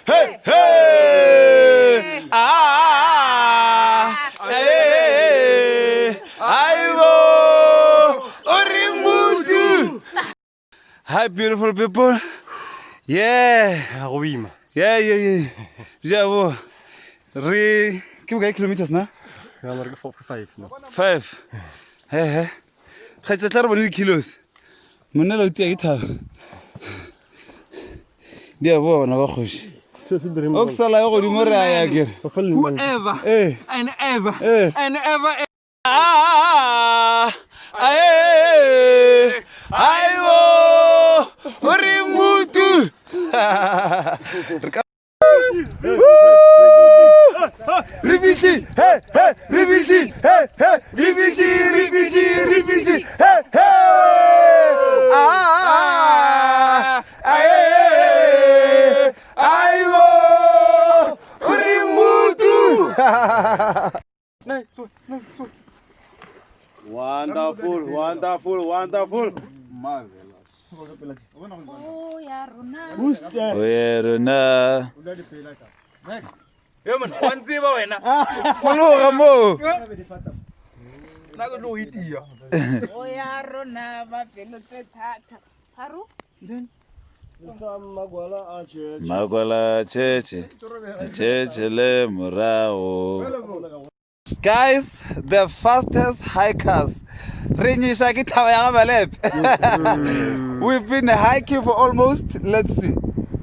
Hey, hey, hey. Ah, eh, aibo, o re mutu. Hi, beautiful people. Yeah. Go boima. Yeah, yeah, yeah. Jabo. Re ke bokae kilometers na? Ya mara ke 4 5 no. 5. He he. Ga tla re bone di-kilos. Monna la utia ke thaba. Di a boa bana ba kgoši. O ke sala yo godimo re a ya kere. Whoever Eh. and ever Eh. and ever Ah, ae, aibo, o re mutu. Re ka Re fihle, he, he, re fihle, he, he, re fihle, re fihle, re fihle, he, he. Ah, ae, aibo, o re mutu. Wonderful, wonderful, wonderful. Oh, ya rona. Oye rona. Yo man, wa ntseba wena. Fologa moo. Nna ke tlo o itia. Oh, ya rona ba pelo tse thata. Tharo? Makwala tšhetše, tšhetše le morago. Guys, the fastest hikers. Re nyiša ke thaba ya ga Malepe. We've been hiking for almost, let's see.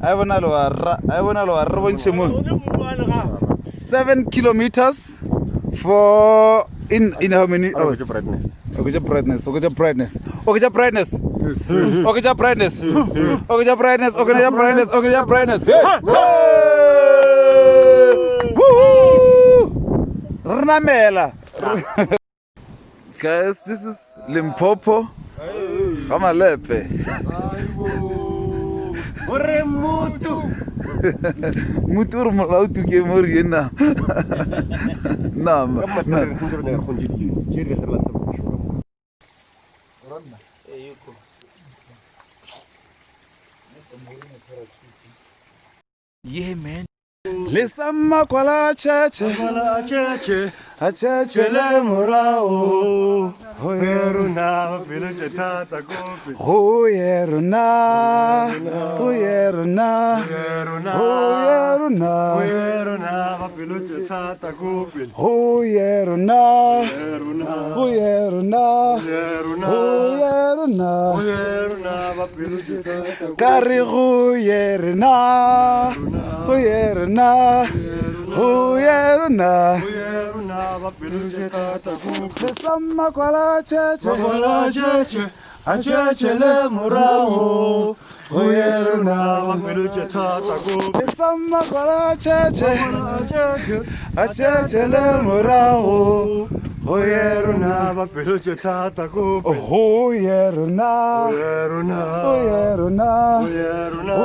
A e bonalo wa ra, a e bonalo wa re bontšhe mo. 7 kilometers for in how many hours? Brightness. Oketša brightness, oketša brightness, oketša brightness, oketša brightness, oketša brightness, oketša brightness, oketša brightness. Hey! Hey! Woo! Re namela. Guys, this is Limpopo. Ga Malepe. Ore mutu. Mutu o re molao tuke mo re ena. Nama. Yeah man. Le sa makwala tšhetše a tšhetše le morago go ye Rona pelo tše thata kope. go ye rona go ye rona go ye rona Rona ba pelo tše thata kope. go ye rona go ye rona go ye rona Rona ba pelo tše thata ka re go ye rena go ye rena go ye rena Rona ba pelo tše thata kope. le sa makwala tšhetše Makwala tšhetše a tšhetše le morago. Go ye rona ba pelo tše thata kope. le sa makwala tšhetše a tšhetše le morago go ye rona Rona ba pelo tše thata kope. go ye rona Ye rona. go ye rona Go ye rona. go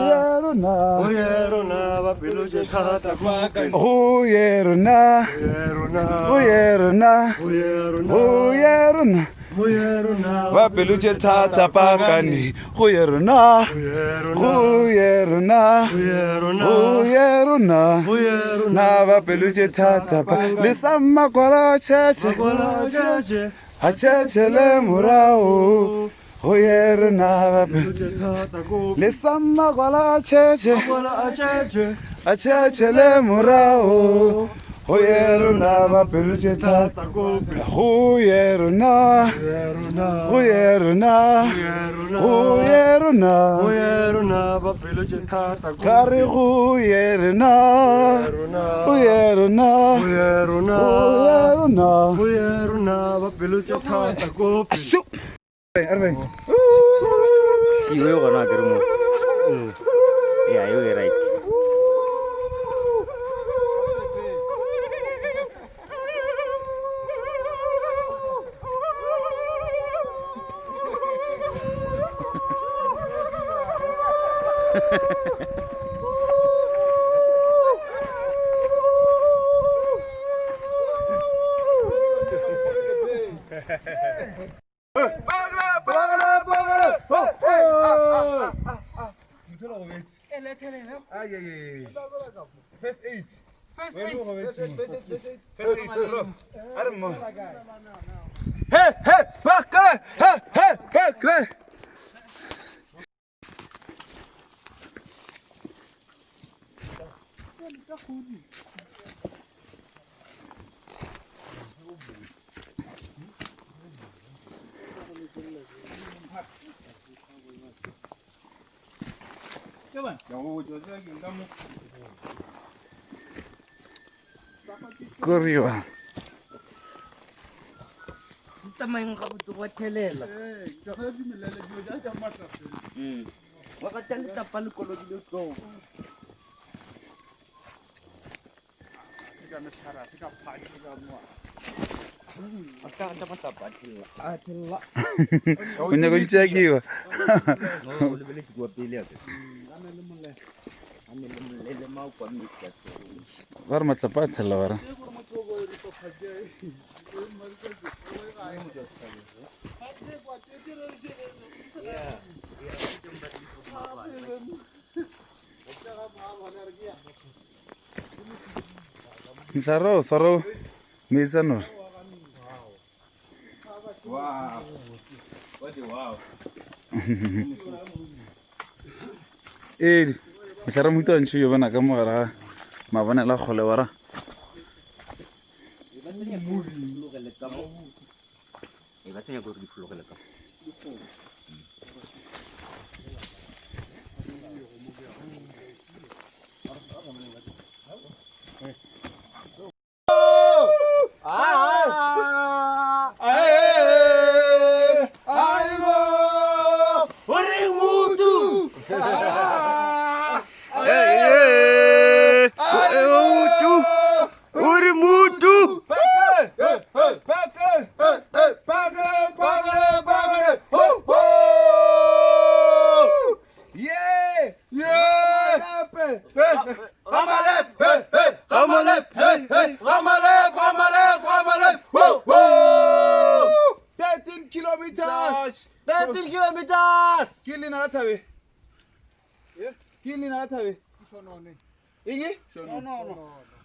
ye rona Go ye rona ba pelo tše thata kope. go ye rona Ye rona. go ye rona Go ye rona. go ye rona Go ye rona. ba pelo tše thata pakane go ye rona Go ye rona. go ye rona Go ye rona. go ye rona Go ye rona. na ba pelo tše thata pa le sa makwala tšhetše Makwala tšhetše. a tšhetše le morago go ye rena ba pelo Tše thata kope. le sa makwala tšhetše Makwala a tšhetše. a tšhetše le morago go ye rona ba pelo tše thata Thata kope. go ye rona Ye rona. go ye rona Ye rona. go ye rona Go ye rona ba pelo tše thata kope. ka re go ye rena Rona. go ye rona Go ye rona. go ye rona Go ye rona ba pelo tše thata kope. Shoo. Arbe. Iwe gona ke re mo. Yeah, you were right. First aid. First aid. First aid. A re mmo. Hey, hey, bakre. Hey, hey, bakre. Koriwa. Tsamayeng gabotse gwa thelela. Wa ga tša letlapa le kolobile tlo. O nyaka go tšeakiwa. O lebeletse kua pele ya ka. Ba re matlapa a thelela ba re. Ntlhare o swara meetse a noga. Ee, mohlare mohuta wa ntšhu yo bona ka mo gare ga mabonela kgole wara. Ee, ba tsenya gore di fologele ka. Ke leina la thabe. Ke leina la thabe. Eng?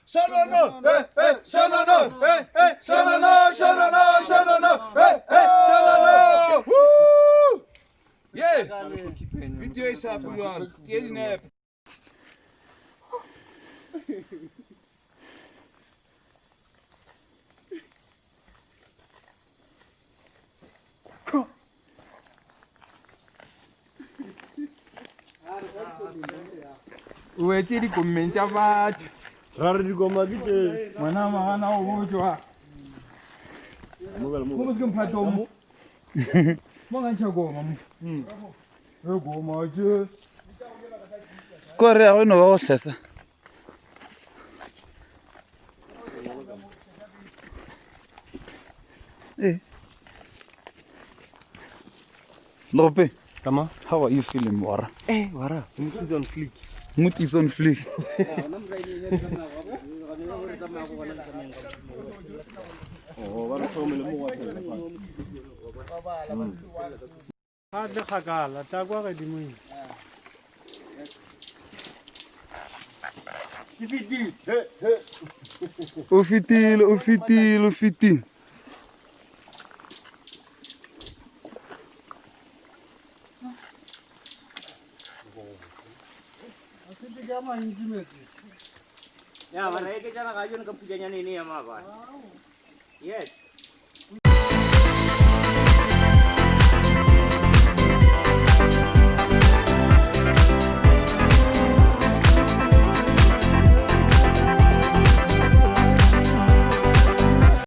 Sonono. Eh, eh, sonono. Eh, eh, sonono, sonono, sonono. Eh, eh, sonono. Woo! Yeah. Video e sharp jwalo. Ke dinepe. O wetse dikommeng tša batho. Ra re dikoma ke tše. Ngwana magana o botšwa. Mo botse ke mphato mo. Mo ga ntšha koma mo. Re koma tše. Ko re ya go no ba go hlesa. Ee. Lope. Tama. How are you feeling, Wara? Eh, wara. Mood is on fleek. Mood is on fleek. Ga le kgakala, tla kwa godimo. O fetile, o fetile, o fetile. Ya, bara e ke tsana ga yone ka pulanyana ene ya maabane. Yes.